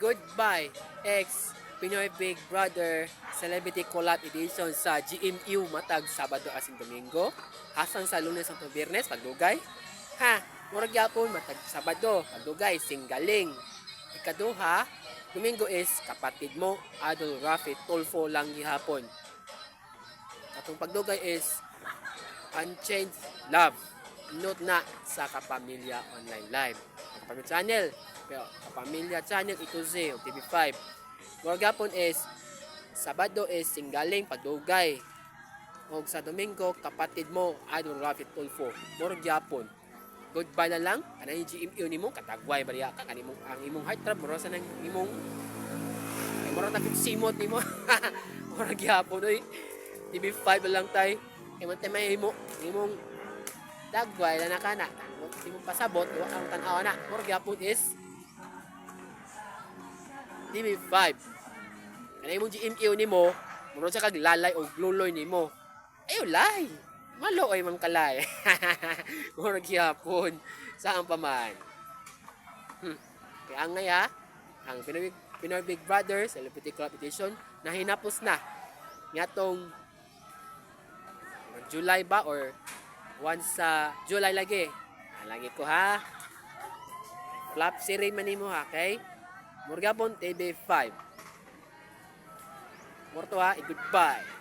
Goodbye, ex Pinoy Big Brother Celebrity Collab Edition sa GMU matag Sabado asin Domingo. Hasan sa Lunes hangtod Biyernes pagdugay. Ha, murag gyapon matag Sabado pagdugay singgaling. Ikaduha, Domingo is Kapatid Mo, Idol Raffy Tulfo lang gihapon. Atong pagdugay is Unchained Love. Note na sa Kapamilya Online Live. Ang Kapamilya Channel. Pero Kapamilya Channel ito Z o TV5. Murag gihapon is Sabado is Singgaling pagdugay. Og sa Domingo, Kapatid Mo, Idol Raffy Tulfo. Murag gyapon. Goodbye na lang. Kanang GMU nimo katagway ba diha ka kanimong ang imong heart throb mura sa nang imong ay mura ta simot nimo. Murag gyapon oy. TV5 na lang tay. Kay man tay mahimo imong dagway na kana. Di mo pasabot, wa ang tan-awa na. Murag gyapon is TV5. Kanang imong GMU nimo, murag siya kag lalay o gluloy nimo. Ayo lay. Malo ay mang kalay. Murag gyapon. Saan pa man. Kaya ang ngaya, ang Pinoy Big Brother Celebrity Club Edition na hinapos na ngatong July ba or once sa July lagi. Ah, lagi ko ha. Flop series man nimo ha, okay? Murgapon TV5. Morto ha, goodbye.